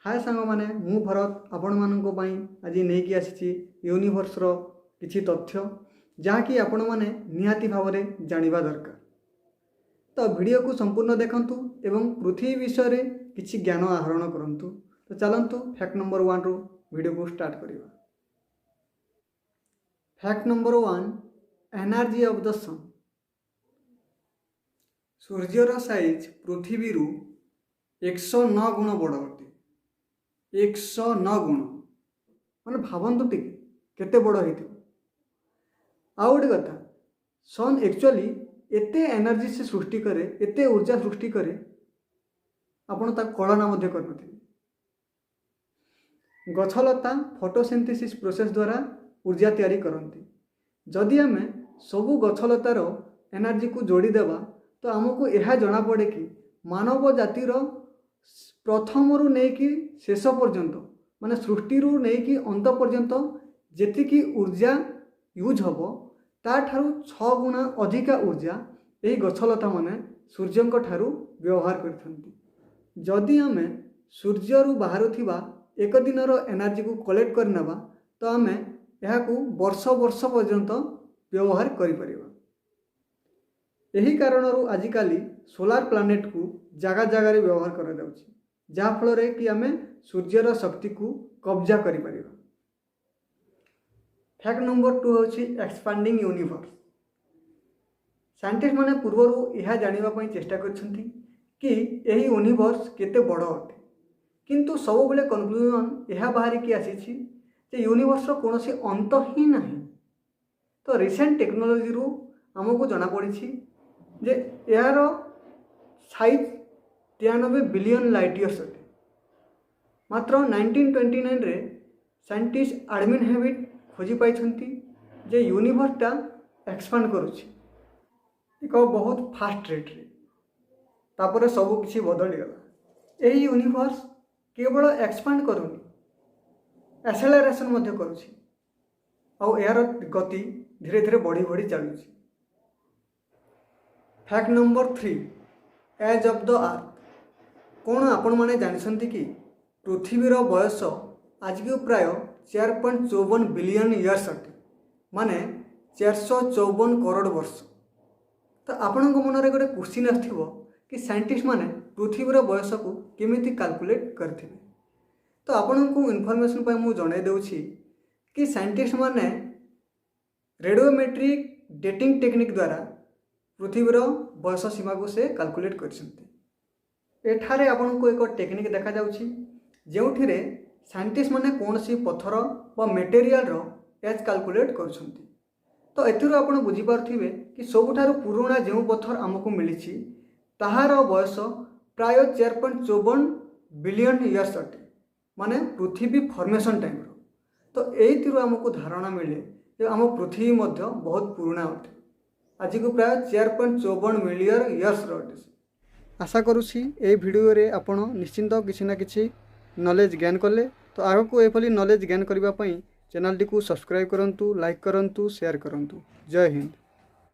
ହାଏ ସାଙ୍ଗମାନେ, ମୁଁ ଭରତ ଆପଣମାନଙ୍କ ପାଇଁ ଆଜି ନେଇକି ଆସିଛି ୟୁନିଭର୍ସର କିଛି ତଥ୍ୟ, ଯାହାକି ଆପଣମାନେ ନିହାତି ଭାବରେ ଜାଣିବା ଦରକାର। ତ ଭିଡ଼ିଓକୁ ସମ୍ପୂର୍ଣ୍ଣ ଦେଖନ୍ତୁ ଏବଂ ପୃଥିବୀ ବିଷୟରେ କିଛି ଜ୍ଞାନ ଆହରଣ କରନ୍ତୁ। ତ ଚାଲନ୍ତୁ, ଫ୍ୟାକ୍ଟ ନମ୍ବର ୱାନ୍ରୁ ଭିଡ଼ିଓକୁ ଷ୍ଟାର୍ଟ କରିବା। Fact number 1, energy of the sun. ସୂର୍ଯ୍ୟର ସାଇଜ୍ ପୃଥିବୀରୁ 109 ଗୁଣ ବଡ଼ ଅଟେ। 109 ଗୁଣ ମାନେ ଭାବନ୍ତୁ ଟିକେ କେତେ ବଡ଼ ହେଇଥିବ। ଆଉ ଗୋଟେ କଥା, ସନ୍ ଆକ୍ଚୁଆଲି ଏତେ ଏନର୍ଜି ସେ ସୃଷ୍ଟି କରେ, ଏତେ ଉର୍ଜା ସୃଷ୍ଟି କରେ, ଆପଣ ତାକୁ କଳନା ମଧ୍ୟ କରିନଥିବେ। ଗଛଲତା ଫଟୋସିନ୍ଥେସିସ୍ ପ୍ରୋସେସ୍ ଦ୍ୱାରା ଉର୍ଜା ତିଆରି କରନ୍ତି। ଯଦି ଆମେ ସବୁ ଗଛଲତାର ଏନର୍ଜିକୁ ଯୋଡ଼ିଦେବା, ତ ଆମକୁ ଏହା ଜଣାପଡ଼େ କି ମାନବ ଜାତିର ପ୍ରଥମରୁ ନେଇକି ଶେଷ ପର୍ଯ୍ୟନ୍ତ, ମାନେ ସୃଷ୍ଟିରୁ ନେଇକି ଅନ୍ତ ପର୍ଯ୍ୟନ୍ତ ଯେତିକି ଉର୍ଜା ୟୁଜ୍ ହେବ, ତାଠାରୁ 6 ଗୁଣା ଅଧିକା ଉର୍ଜା ଏହି ଗଛଲତାମାନେ ସୂର୍ଯ୍ୟଙ୍କ ଠାରୁ ବ୍ୟବହାର କରିଥାନ୍ତି। ଯଦି ଆମେ ସୂର୍ଯ୍ୟରୁ ବାହାରୁଥିବା ଏକ ଦିନର ଏନର୍ଜିକୁ କଲେକ୍ଟ କରିନେବା, ତ ଆମେ ଏହାକୁ ବର୍ଷ ବର୍ଷ ପର୍ଯ୍ୟନ୍ତ ବ୍ୟବହାର କରିପାରିବା। ଏହି କାରଣରୁ ଆଜିକାଲି ସୋଲାର ପ୍ଲାନେଟକୁ ଜାଗା ଜାଗାରେ ବ୍ୟବହାର କରାଯାଉଛି, ଯାହାଫଳରେ କି ଆମେ ସୂର୍ଯ୍ୟର ଶକ୍ତିକୁ କବ୍ଜା କରିପାରିବା। ଫ୍ୟାକ୍ଟ ନମ୍ବର 2 ହେଉଛି ଏକ୍ସପାଣ୍ଡିଂ ୟୁନିଭର୍ସ। ସାଇଣ୍ଟିଷ୍ଟମାନେ ପୂର୍ବରୁ ଏହା ଜାଣିବା ପାଇଁ ଚେଷ୍ଟା କରିଛନ୍ତି କି ଏହି ୟୁନିଭର୍ସ କେତେ ବଡ଼ ଅଟେ। କିନ୍ତୁ ସବୁବେଳେ କନକ୍ଲୁଜନ୍ ଏହା ବାହାରିକି ଆସିଛି ଯେ ୟୁନିଭର୍ସର କୌଣସି ଅନ୍ତ ହିଁ ନାହିଁ। ତ ରିସେଣ୍ଟ ଟେକ୍ନୋଲୋଜିରୁ ଆମକୁ ଜଣାପଡ଼ିଛି ଯେ ଏହାର ସାଇଜ୍ 93 ବିଲିୟନ୍ ଲାଇଟ୍ ଇୟର୍ସ ଅଟେ। ମାତ୍ର 1929ରେ ସାଇଣ୍ଟିଷ୍ଟ ଏଡୱିନ୍ ହବଲ୍ ଖୋଜି ପାଇଛନ୍ତି ଯେ ୟୁନିଭର୍ସଟା ଏକ୍ସପାଣ୍ଡ କରୁଛି ଏକ ବହୁତ ଫାଷ୍ଟ ରେଟ୍ରେ। ତାପରେ ସବୁ କିଛି ବଦଳିଗଲା। ଏହି ୟୁନିଭର୍ସ କେବଳ ଏକ୍ସପାଣ୍ଡ କରୁନି, ଆକ୍ସେଲାରେସନ୍ ମଧ୍ୟ କରୁଛି ଆଉ ଏହାର ଗତି ଧୀରେ ଧୀରେ ବଢ଼ି ବଢ଼ି ଚାଲୁଛି। Fact number 3, age of the earth. କ'ଣ ଆପଣମାନେ ଜାଣିଛନ୍ତି କି ପୃଥିବୀର ବୟସ ଆଜିକୁ ପ୍ରାୟ 4.54 ବିଲିୟନ୍ ଇୟର୍ସ ଅଟେ, ମାନେ 454 କରୋଡ଼ ବର୍ଷ? ତ ଆପଣଙ୍କ ମନରେ ଗୋଟେ କ୍ୱେଶ୍ଚିନ୍ ଆସୁଥିବ କି ସାଇଣ୍ଟିଷ୍ଟମାନେ ପୃଥିବୀର ବୟସକୁ କେମିତି କାଲକୁଲେଟ୍ କରିଥିବେ? ତ ଆପଣଙ୍କୁ ଇନଫର୍ମେସନ୍ ପାଇଁ ମୁଁ ଜଣାଇ ଦେଉଛି କି ସାଇଣ୍ଟିଷ୍ଟମାନେ ରେଡ଼ିଓମେଟ୍ରିକ୍ ଡେଟିଂ ଟେକ୍ନିକ୍ ଦ୍ୱାରା ପୃଥିବୀର ବୟସ ସୀମାକୁ ସେ କାଲକୁଲେଟ୍ କରିଛନ୍ତି। ଏଠାରେ ଆପଣଙ୍କୁ ଏକ ଟେକ୍ନିକ୍ ଦେଖାଯାଉଛି, ଯେଉଁଥିରେ ସାଇଣ୍ଟିଷ୍ଟମାନେ କୌଣସି ପଥର ବା ମେଟେରିଆଲର ଏଜ୍ କାଲକୁଲେଟ୍ କରୁଛନ୍ତି। ତ ଏଥିରୁ ଆପଣ ବୁଝିପାରୁଥିବେ କି ସବୁଠାରୁ ପୁରୁଣା ଯେଉଁ ପଥର ଆମକୁ ମିଳିଛି, ତାହାର ବୟସ ପ୍ରାୟ 4.54 ବିଲିୟନ୍ ଇୟର୍ସ ଅଟେ, ମାନେ ପୃଥିବୀ ଫର୍ମେସନ୍ ଟାଇମ୍ର। ତ ଏଇଥିରୁ ଆମକୁ ଧାରଣା ମିଳେ ଯେ ଆମ ପୃଥିବୀ ମଧ୍ୟ ବହୁତ ପୁରୁଣା ଅଟେ, ଆଜିକୁ ପ୍ରାୟ 4.54 ମିଲିୟନ ଇୟର୍ସର ଅଟେ। ଆଶା କରୁଛି ଏଇ ଭିଡ଼ିଓରେ ଆପଣ ନିଶ୍ଚିନ୍ତ କିଛି ନା କିଛି ନଲେଜ୍ ଗେନ୍ କଲେ। ତ ଆଗକୁ ଏଭଳି ନଲେଜ୍ ଗେନ୍ କରିବା ପାଇଁ ଚ୍ୟାନେଲଟିକୁ ସବସ୍କ୍ରାଇବ୍ କରନ୍ତୁ, ଲାଇକ୍ କରନ୍ତୁ, ସେୟାର କରନ୍ତୁ। ଜୟ ହିନ୍ଦ।